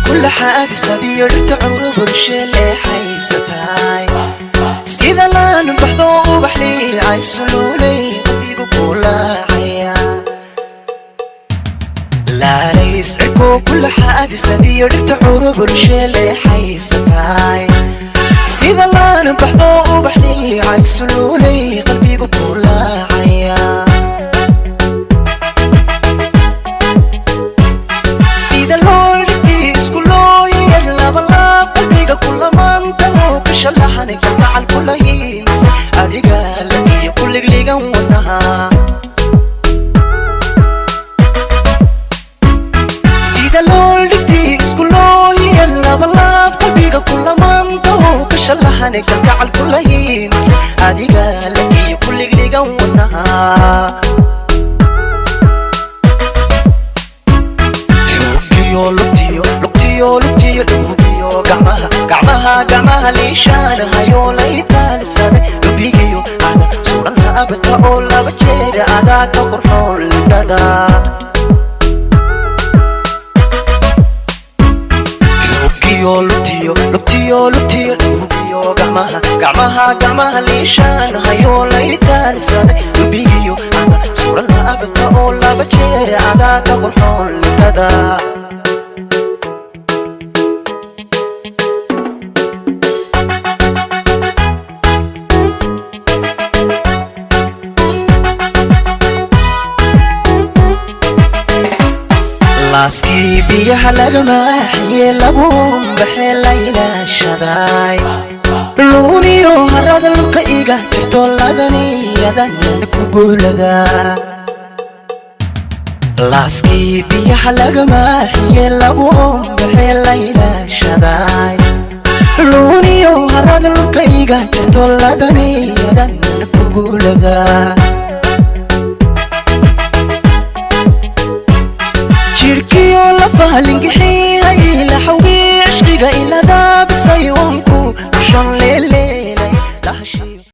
Kula xaadisadiyo dhirta curubur sheeleexaysataay, sida laan baxdo ubax liicay suluulay, qalbigu kulaacaya. Laalays cirkoo kula xaadisadiyo dhirta curubur sheeleexaysataay, sida laan baxdo ubax liicay suluulay, qalbigu kulaacaya. Sida loo dhigtay isku looyayad labalaab, qalbiga kulamaanta oo ka shalaxan, kalgacal kula hiilisay adiga lagiyo kuligligan wadnaha. Sida loo dhigtay isku looyayad labalaab, qalbiga kulamaanta oo ka shalaxan, kalgacal kula hiilisay adiga lagiyo kuligligan wadnaha. Xogiyo lugtiyo lugtiyo lugtiyo dhuugiyo gacmaha gacmaha gacmaha liishaan hayoo laytaalisaday, lubigiyo ada suran laabata oo laba jeer adaa ka qurxoon libdhada. Xogiyo lugtiyo lugtiyo lugtiyo dhuugiyo gacmaha gacmaha gacmaha liishaan hayoo laytaalisaday, lubigiyo ada suran laabata oo laba jeer adaa ka qurxoon libdhada. Laaskii biyaha laga maaxiye lagu baxee la ilaashaday, luuniyo harada lubka iga jirto ladaniyadan ku guulada. Laaskii biyaha laga maaxiye lagu baxee la ilaashaday, luuniyo harada lubka iga jirto ladaniyadan ku guulada. Jirhkiyo lafaha lingixiyo